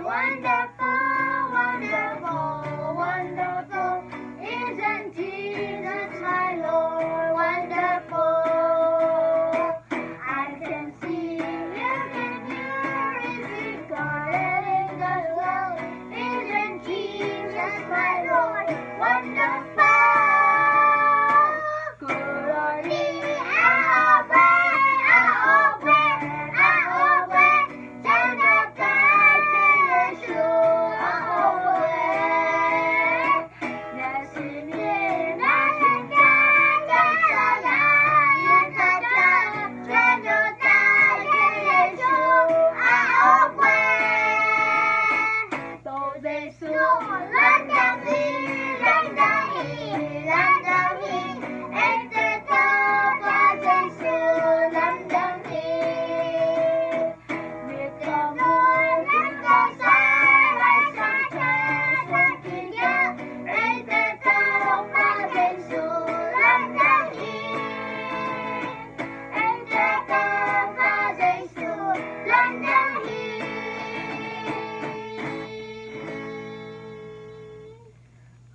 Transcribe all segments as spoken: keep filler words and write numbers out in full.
Wonderful, wonderful, wonderful, isn't Jesus my Lord? Wonderful. I can see him in miracles, God in the world, isn't Jesus my Lord? Wonderful. Glory, Yahweh, Yahweh, Yahweh.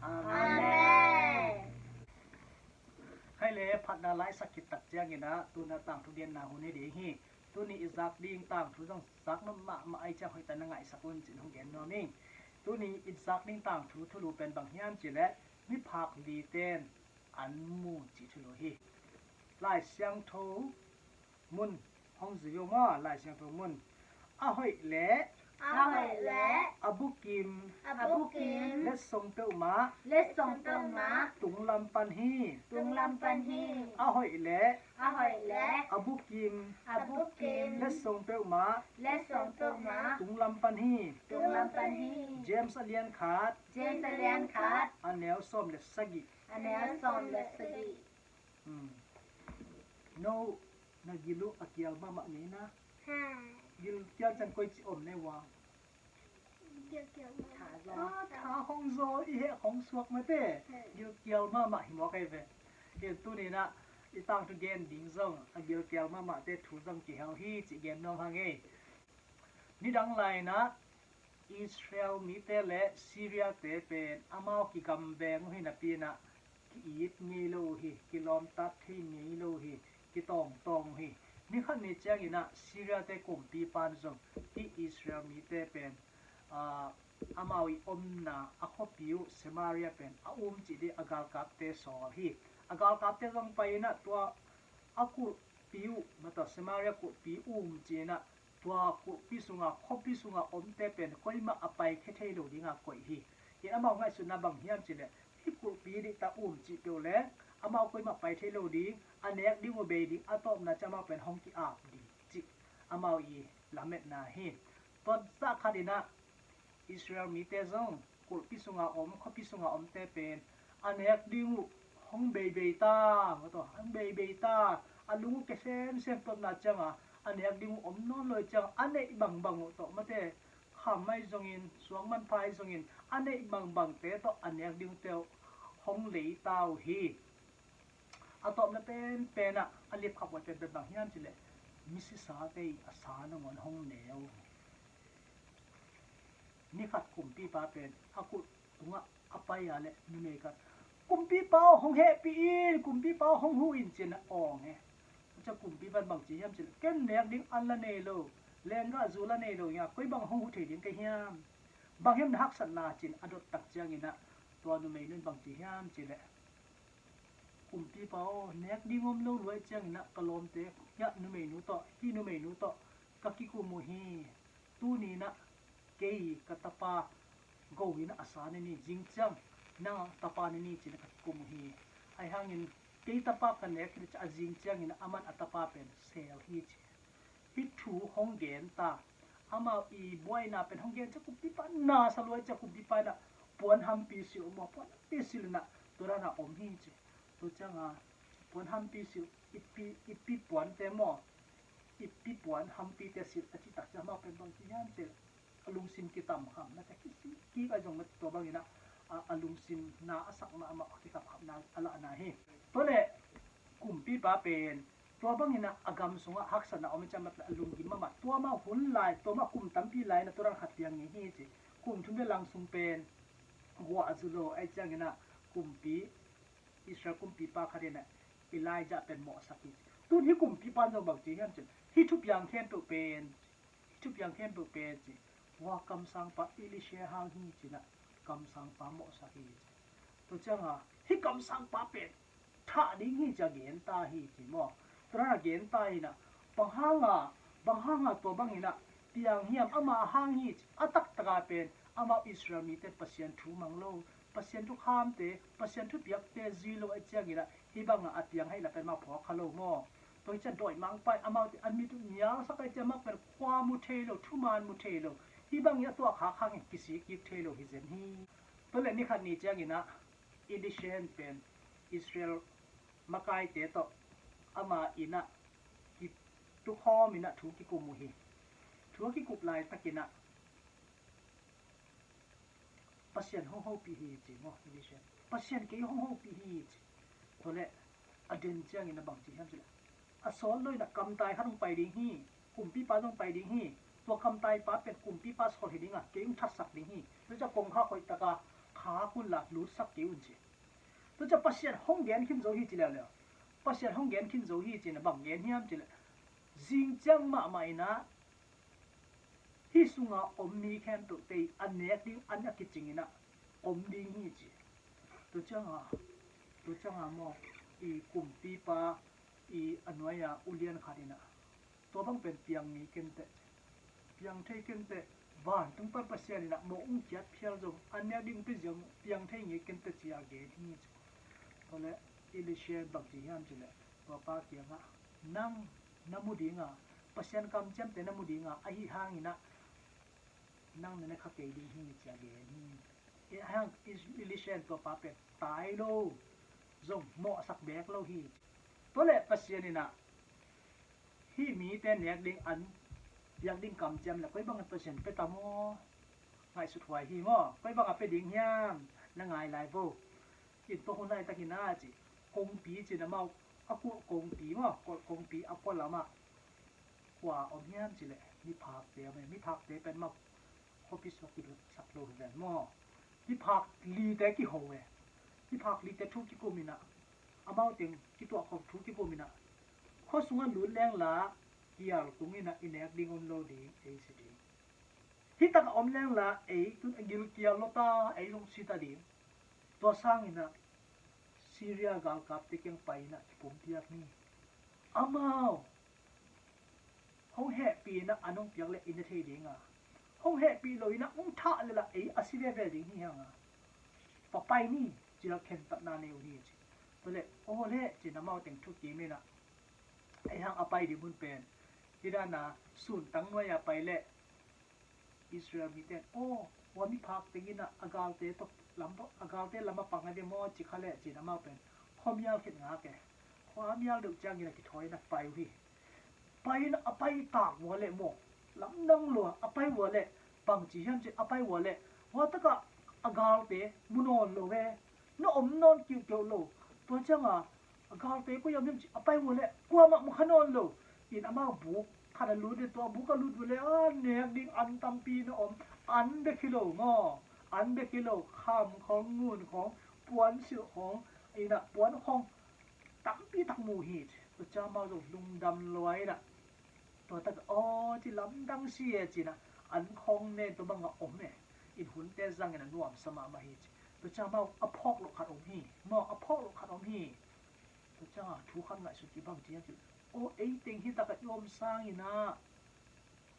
Amen. Khai le phatna laisak khit tak ciangin ah tuna tangthu genna hun hi ding hi. Tuni i zak ding tangthu zong zak nop mahmah ahih ciang hoihtak na ngaihsak un ci-in hong gen nuam ing. Tuni i zak ding tangthu thulu pen bang hiam cih leh miphak lite in an mu cih thulu hi. Lai Siangtho mun hong zui uh maw, Lai Siangtho mun. A hoih leh, a hoih leh, a bukim, a bukim, letsong peuhmah, letsong peuhmah, tunglam pan hi, tunglam pan hi. A hoih leh, a hoih leh, a bukim, a bukim, letsong peuhmah, letsong peuhmah, tunglam pan hi, tunglam pan hi. James a lian khat, James a lian khat, a neu sawm le sagih, a neu sawm le sagih. Hmm. No, na gil uh a kial mahmah ngei na. Ha. Gil kial ciang koici om na hi ua? Gil kial mahmah. Tha zaw. Ah, tha hong zaw, i heh hong suak mate. Hmm. Gil kial mahmah hi mawk ei ve. Hi tuni-in ah i tangthu gen ding zong a gil kial mahmahte thu zong kihel hi cih gen nuam hang ei. Nidang lai-in ah Israel mite le Syria-te pen amau kigam veng uh hi napi-in ah ki-it ngei lo uh hi, kilawmtat thei ngei lo uh hi, kitawngtawng uh hi. Ni khat ni ciangin ah Syria-te kumpipa in zong hih Israel mite pen, aa, amau i omna a khuapi uh Samaria pen a um cih ding a galkapte sawl hi. A galkapte zong pai-in ah tua a kulhpi uh, mataw, Samaria kulhpi um ci-in ah tua kulhpi sunga, khuapi sunga omte pen koimah a paikhia thei lo dinga koih hi. Hi amau ngaihsutna bang hiam cih leh hih kulhpi dih ta um cih peuh leh amau koimah pai thei lo ding, a nek ding uh bei ding, a tawpna ciang amau pen hong ki-ap ding cih amau i lametna hi. Tua zah khat in ah Israel mite zong kulhpi sunga om, khuapi sunga omte pen a nek ding uh hong beibei ta, mataw, hong beibei ta, a lung uh kia semsem tawpna cianga a nek ding uh om nawn lo ciang a neih bangbang uh tawh mate, kham ahi zongin, suang manpha ahi zongin a neih bangbangte tawh a nek ding uh teuh hong lei ta uh hi. A tawpna penpen ah a lipkhaphuai penpen bang hiam cih leh misisate in a sa nangawn hong ne uh hi. Ni khat kumpipa pen a kulh tungah a pai a leh numei khat, "Kumpipa aw, hong hehpih in, kumpipa aw, hong huh in," ci-in a awng hi. Tua ciang kumpipa in bang ci hiam cih leh, "Ken nek ding an la nei lo, lenggah zu la nei lo, nya koi bang hong huh thei ding ka hiam? Bang hiam na haksatna?" ci-in a dot tak ciangin ah tua numeinu in bang ci hiam cih leh, "Kumpipa aw, nek ding om lo lua ahih ciangin ah ka lawmte, hih numeinu tawh, hih numeinu tawh ka kikum uh hi. Tuni-in ah kei ka tapa go-in ah a sa na ni, zing ciang nang tapa na ni," ci-in ah ka kikum uh hi. Ahi hangin kei tapa ka nek khit ciang a zing ciangin ah aman a tapa pen sel hi ci. Hih thu hong gen ta. Amau i buaina pen hong gen ciang kumpipa na sa lua ciang kumpipa in ah puan hampi silh maw, puan hampi silh in ah tua dan a om hi ci. Tua cianga puan hampi silh, ipi, ipi puante maw, ipi puan hampite silh a cih tak ciang amau pen bang ci hiam cih leh a lungsim kitamkham na te kisi kik a zong na tua bangin ah a, a lungsim na a sak mahmah a kikhamkhamna a lahna hi. Tua leh kumpipa pen Tua bangin ah a gam sungah haksatna om i ciang mah a lunggim mahmah. Tua mah hun lai, tua mah kum tampi lai in ah tua dan khat piang ngei hi ci. Kum thum le lang sung pen guah zu lo, ahih ciangin ah kumpi, Israel kumpipa khat in ah Elijah pen mawhsak hi ci. Tun hih kumpipa in zong bang ci hiam cih leh, hih thupiang khempeuh pen, hih thupiang khempeuh pen ci, hua kamsangpa Elisha hang hi ci-in ah kamsangpa mawhsak hi ci. Tua ciangin hih kamsangpa pen thah ding hi ci a gen ta hi ci maw. Tua dan a gen ta hi-in ah, bang hanga, bang hanga tua bangin ah piang hiam, ama hang hi ci. A taktak a pen amau Israel mite Pasian thu mang lo, Pasian thukhamte, Pasian thupiakte zui lo ahih ciangin ah hih bangah a piang ahih leh pen amau phawk kha lo maw. Tua hi ciang dawimangpa in amaute a mit uh nialsak ahih ciang amau pen khua mu thei lo, thuman mu thei lo. Hih bangin a tuahkhak hangin kisik kik thei lo hi zen hi. Tua leh ni khat ni ciangin ah Elisha pen Israel makaite tawh ama inn ah kitukhawm in ah thu kikum uh hi. Thu a kikup laitakin ah Pasian hong hopih hi ci maw, Elisha in. Pasian kei hong hopih hi ci. Tua leh a den ciangin ah bang ci hiam cih leh, a sawt lo in ah kamtai khat hong pai ding hi. Kumpipa zong pai ding hi. Tua kamtaipa pen kumpipa sawt hi ding a, kei hong thatsak ding hi. Tua ciang kongkhak hoih takin khak unla lutsak kei un ci. Tua ciang Pasian hong gen khin zo hi ci leuleu. Pasian hong gen khin zo hi ci-in ah bang gen hiam cih leh, zing ciang mahmah in ah hih sunga om mi khempeuhte a nek ding an a kicing in ah om ding hi ci. Tua ciangin, tua ciangin maw, i kumpipa i a nuai-a ulian khat in ah, tua bang pen piang ngei kenteh, piang thei kenteh, vantung pan Pasian in ah mawh hong kiat phial zong a nek ding pia ziau, piang thei ngei kenteh ci a gen hi ci. Tua leh Elisha in bang ci hiam cih leh, tua pa kiangah, nang na mu ding a, Pasian kamciamte na mu ding a, ahih hangin ah nang na ne kha kei ding hi ci a gen hi. Ahih hang Elisha in tua pa pen tai lo, zong mawhsak beek lo hi. Tua leh Pasian in ah hih mite nek ding an, piak ding kamciam leh koi bangin Pasian pia ta maw? Ngaihsut huai hi maw. Koi bangin pia ding hiam? Na ngai lai vo. In tua hun laitakin ah ci, kongpi ci-in amau a kulh kongpi maw, kulh kongpi a kua lamah kua om hiam cih leh miphakte om e. Miphakte pen amau khuapi sungah kilutsak lo hi ven maw. Miphak lite kiho e. Miphak lite thu kikum in ah, amau teng kituahkhawm thu kikum in ah, khua sungah lut leng lah kial tung in ah i nek ding om lo ding, ei si ding. Hih takah om leng lah ei tun a gilkial lo ta, ei zong si ta ding. Tua sangin ah Syria galkapte kiang pai in ah kipumpiak ni. Amau hong hehpih in ah an hong piak leh i ne thei ding a, hong hehpih lo in ah hong thah leh lah ei a si veve ding hi hang a, va pai ni ci-in ah khentatna nei uh hi ci. Tua leh aw leh ci-in amau teng thukim in ah, ahih hang a pai ding hun pen hih dan a suntang nuai-a pai leh Israel mite in, aw, hua miphak teng in ah a galte tawh lam, a galte lam a pang a ve maw ci kha leh ci-in amau pen khuamial khit ngak e. Khuamial deuh ciangin ah kithawi in ah pai uh hi. Pai in ah a pai tak uh a leh maw, lamdang lua a pai uh a leh, bang ci hiam cih leh a pai uh a leh, hua takah a galte mu nawn lo ve. Na om nawn kiuhkeuh lo. Tua ciangin a galte koi ah om hiam ci a pai uh a leh kuamah mu kha nawn lo. In amau buk khat a lut in, tua buk a lut uh a leh a nek ding an tampi na om. An bek hi lo maw? An bek hi lo, kham khawng, ngun khawng, puansilh khawng, in ah puan khawng tampi tak mu hi. Tua ciang amau zong lungdam lua in ah, tua tak aw ci, lamdang si e ci-in ah an khawng nen tua bangah om e. In hunte zangin a nuamsa mahmah hi ci. Tua ciang amau a phawk loh khat om hi. Maw, a phawk loh khat om hi. Tua ciangin thu khat ngaihsut kik, bang ci hiam cih leh, aw, ei teng hih takah i om sangin ah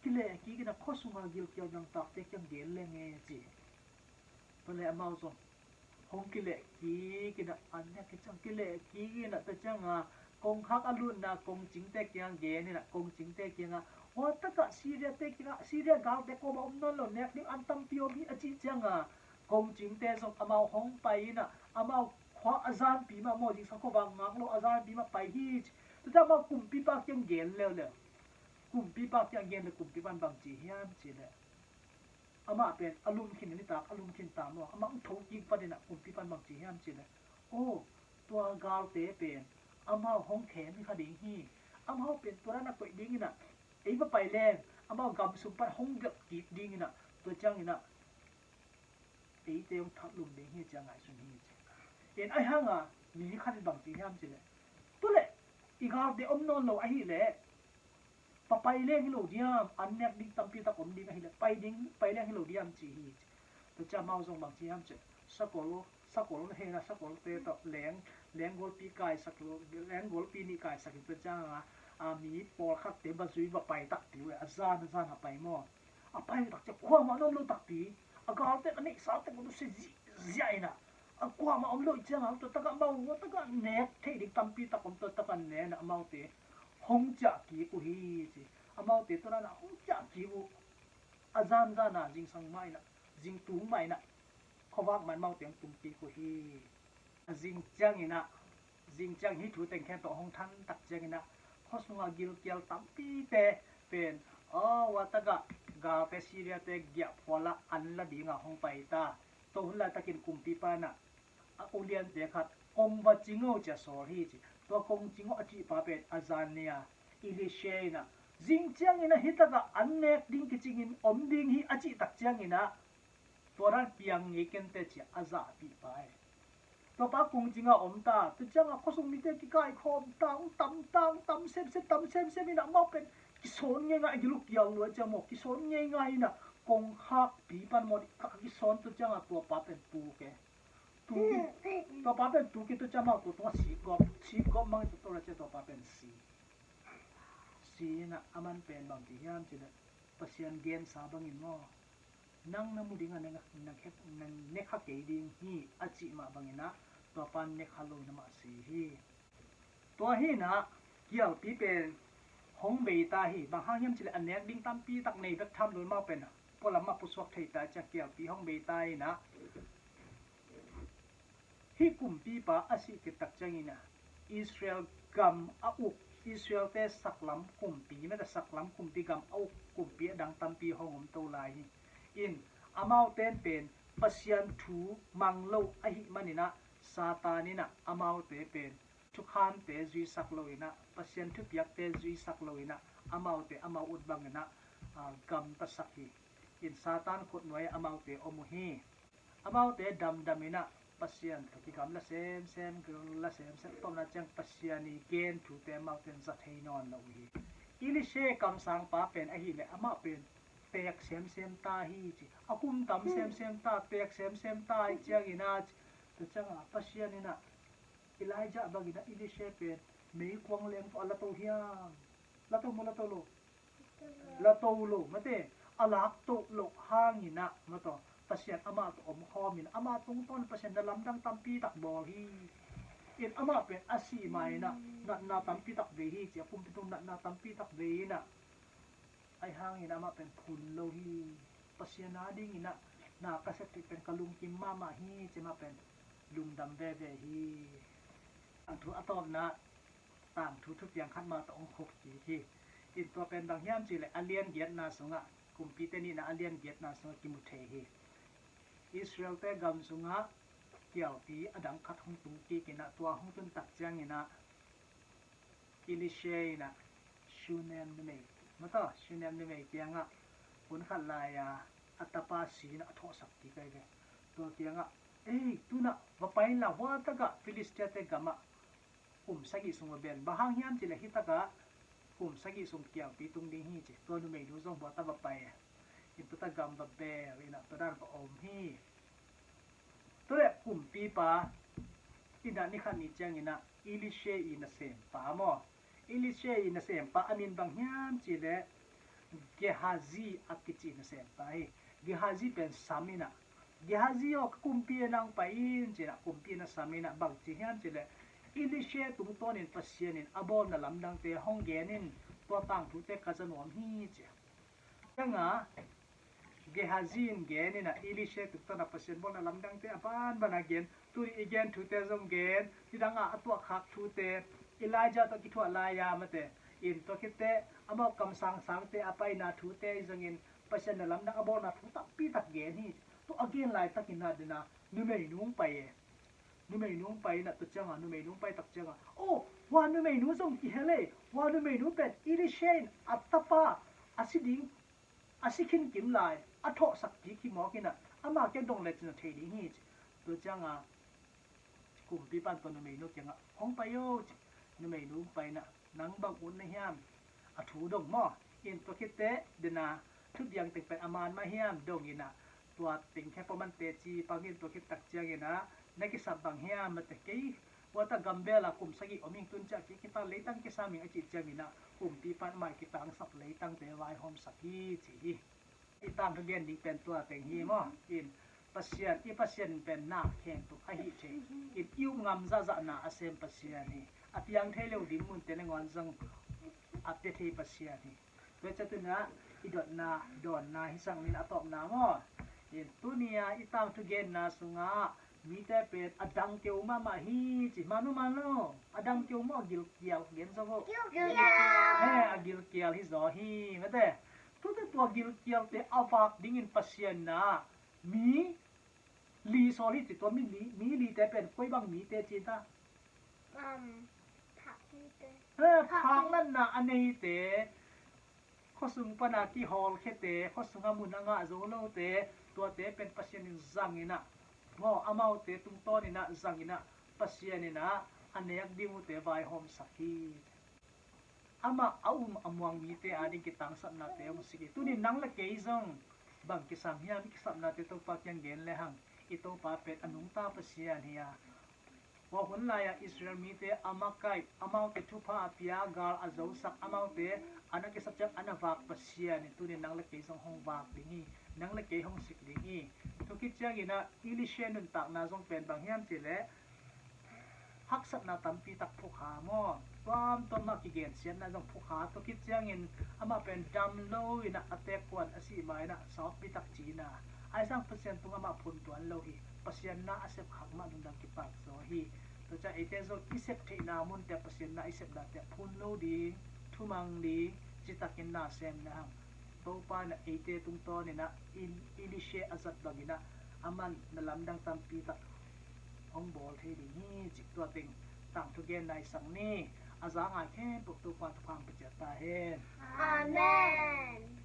kilehkik in ah khua sunga gilkial nangtakte kiang gen leng e ci. Tua leh amau zong hong kilehkik in ah, an nek kei ciang kilehkik in ah, tua ciangin kongkhak a lutna kongcingte kiang gen in ah, kongcingte kiangah, hua takah Syriate kiangah, Syria galte kuamah om nawn lo, nek ding an tampi om hi a cih ciangin kongcingte zong amau hong pai in ah, amau khua a zanpi mah maw, zingsang khuavak ngak lo a zanpi mah pai hi ci. Tua ciang amau kumpipa kiang gen leuleu. Kumpipa kiang gen leh kumpipa in bang ci hiam cih leh, amah pen a lum khin, a nitak a lum khin ta maw, amah hong thokik vat in ah kumpipa in bang ci hiam cih leh, aw, tua galte pen amau hong khem hi kha ding hi. Amau pen tua dan a koih ding in ah, ei va pai leng amau gam sung pan hong gelh kik ding in ah, tua ciangin ah eite hong that lum ding hi ci a ngaihsun hi ci. In ahi hanga mi khat in bang ci hiam cih leh, tua leh i galte om nawn lo ahih leh va pai leng hi lo diam, an nek ding tampi tak om ding ahih leh pai ding, pai leng hi lo diam ci hi ci. Tua ciang amau zong bang ci hiam cih leh, sakol, sakol hena sakolte tawh leng, lenggolpi kaisak lo, lenggolpi nih kaisak in tua ciangin ah, a mi pawlkhatte va zui va pai takpi uh e, a zan a zan a pai maw. A pai tak ciang kuamah na om lo takpi, a galte a neihsa tek uh nusia ziahziah in ah, a kuamah om lo ciangin tua takah amau, tua takah nek theih ding tampi tak om, tua takah nen ah amaute hong ciah kik uh hi ci. Amaute tua dan ah hong ciah kik uh, a zanzan a zingsang mah in ah, zingtung mah in ah khuavak mah in amaute hong tung kik uh hi. A zing ciangin ah, zing ciang hih thu teng khempeuh hong than tak ciangin ah, khua sungah gilkial tampite pen, aw, tua takah galte Syriate giahphual ah an la dingah hong pai ta. Tua hun laitakin kumpipa in ah a uliante khat kong va cing o ci a sawl hi ci. Tua kong cing o a cihpa pen a zan ni a Elisha in ah, zing ciangin ah hih takah an nek ding kicingin om ding hi a cih tak ciangin ah, tua dan piang ngei kei inteh ci a a zahpihpa e. Tua pa kong cingah om ta, tua ciangah khuasung mite kikaikhawm ta, hong tam ta, hong tam semsem, tam semsem in ah amau pen kisawn ngeingai, a gil uh kial lua ciang maw, kisawn ngeingai in ah kongkhakpi pan maw, ka kisawn, tua ciangah tua pa pen tuk e. Tuk, tua pa pen tuk e, tua ciangah tua tungah sik gawp, sik gawp mang, tua tua la ciang tua pa pen si. Si in ah aman pen bang ci hiam cih leh, Pasian gensa bangin maw, nang na mu dingah na, na, na, na ne kha kei ding hi a cih mah bangin ah, tua pan ne kha lo in amah si hi. Tua hi in ah kialpi pen hong bei ta hi. Bang hang hiam cih leh a nek ding tampi tak nei bek tham lo in amau pen pualam ah pusuak thei ta ciang kialpi hong bei ta in ah, hih kumpipa a sih khit tak ciangin ah Israel gam a uk, Israelte saklam kumpi, mete saklam kumpi, gam a uk kumpi a dang tampi hong om to lai hi. In, amaute in pen Pasian thu mang lo ahih manin ah Satan in ah amaute pen thukhante zuisak lo in ah, Pasian thupiakte zuisak lo in ah, amaute amau ut bangin ah, ah, gamtasak hi. In, Satan khutnuai ah amaute om uh hi. Amaute damdam in ah Pasian tawh kigamla semsem, gamla semsem, a tawpna ciang Pasian i gen thute amaute in za thei nawn lo uh hi. Elisha kamsangpa pen ahih leh amah pen pek semsem ta hi ci. A kum tam semsem ta, pek semsem ta hi ciangin ah, tua ciangah Pasian in ah Elijah bangin ah Elisha pen meikuang leng tawh a la to hiam? La to maw, la to lo? La to lo, mate, a lak to loh hangin ah, mate, Pasian amah tawh omkhawm in, amah tungtawn Pasian na lamdang tampi tak bawl hi. In amah pen a sih ma in ah natna tampi tak vei hi ci, a pumpi tung natna tampi tak vei in ah, ahi hangin amah pen phun lo hi. Pasian a dingin ah na ka sep theih pen ka lungkim mahmah hi ci, amah pen lungdam veve hi. A thu a tawpna tangthu thupiang khat mah tawh hong khuk kik hi. In, tua pen bang hiam cih leh a lian giatna sungah, Kumpite nihna a lian giatna sungah kimu thei hi. Israelte gam sungah kialpi a dang khat hong tung kik in ah, tua hong tun tak ciangin ah Elisha in ah Shunem numei, mate, Shunem numei kiangah hun khat lai-a a tapa si in ah a thawhsak kik ahi ve. Tua kiangah, ei, tu-in ah va pai inla, hua takah Filistiate gamah kum sagih sung va bia in. Bang hang hiam cih leh hih takah kum sagih sung kialpi tung ding hi ci. Tua numeinu zong hua tak va pai e. In tua tak gam va bia in ah tua dan va om hi. Tua leh kumpipa in ah ni khat ni ciangin ah Elisha i nasempa maw, Elisha i nasempa a min bang hiam cih leh Gehazi a kici nasempa hi. Gehazi pen sam in ah, Gehazi aw, ka kumpi ah nang pai in ci in ah kumpi in a sam in ah bang ci hiam cih leh Elisha tungtawnin Pasian in a bawlna lamdangte hong gen in, tua tangthute ka za nuam hi ci. Ciangah Gehazi in gen in ah Elisha tungtawn a Pasian bawlna lamdangte a banban a gen, tuni i gen thute zong gen, nidang a a tuahkhak thute, Elijah tawh kithuah lai-a mate, in tua khitte amau kamsang sangte a paina thute i zangin Pasian na lamdang a bawlna thu tampi tak gen hi. Tua a gen laitakin ah dena numeinu hong pai e. Numeinu hong pai inah, tua ciangah numeinu hong pai tak ciangah, oh, hua numeinu zong kihel ei. Hua numeinu pen Elisha in a tapa a si ding, a si khinkim lai a thawhsak kik hi mawk inah, amah kiang dong lecin a thei ding hi ci. Tua ciangah kumpipa in tua numeinu kiangah, hong pai o ci. Numeinu hong pai inah, nang bang ut na hiam? A thu dong maw? In tua khitte dena thupiang teng pen a man mah hiam dong inah, tua teng khe pawman teci pang in tua khit tak ciang inah, na kisap bang hiam? Mate kei, ua ta gambel a kum sagih om ing, tun ciah kei kipan leitang kisam ing a cih ciang inah, kumpipa in amah kitangsap leitangte vaihawmsak hi ci hi. I tangthu gen ding pen tua teng hi maw? In Pasian, i Pasian pen na khempeuh ahi thei. In i up ngam zahzah na a sem Pasian hi. A piang thei lo ding munte nangawn zong a pia thei Pasian hi. Tua ciah tunah i dotna, dawnna hi sang nin a tawpna maw? In tuni-a i tangthu genna sungah mite pen a dang keu mahmah hi ci. Manu manu, a dang keu maw, a gilkial gen zaw vo. Gilkial. He, a gilkial hi zaw hi mate. Tuate tua gilkialte a vak dingin Pasian na mi li sawl hi ci. Tua mi li, mi lite pen koi bang mite ci ta? Um, phak mite. He, phak phak natna a neite, khuasung pana kihawlkhiate, khuasunga mun a ngah zo lote, tuate pen Pasian in zang inah, maw, amaute tungtawn inah zang inah, Pasian inah a nek ding uhte vaihawmsak hi. Amah a um a muang mite ading kitangsapnate hong sik hi. Tuni nang le kei zong bang kisam hiam? I kisapnate Topa kiang gen le hang. I Topa pen a nungta Pasian hi a, hua hun lai-ah Israel mite a makaih, amaute thupha a pia, gal a zosak, amaute a na kisap ciang a na vak Pasian in tuni nang le kei zong hong vak ding hi. Nang le kei hong sik ding hi. Tua khit ciangin ah Elisha nuntakna zong pen bang hiam cih leh haksatna tampi tak phukha maw? Tuamtuam mah kigensiatna zong phukha. Tua khit ciangin amah pen dam lo inah a teek kuan a sih ma inah saupi tak ci inah, ahi sang Pasian tung amah phun tuan lo hi. Pasian na a sep khak mah nungdang kipak zaw hi. Tua ciang eite zong i sep theihna munte Pasian na i sep dante phun lo ding, thumang ding, citakin na sem na hang. Topa inah eite tungtawn inah Elisha a zat bang inah aman na lamdang tampi tak hong bawl thei ding hi cih tua teng tangthu genna i sak ni. A za ngai khempeuh Topa in thupha hong pia ciat ta hen. Amen.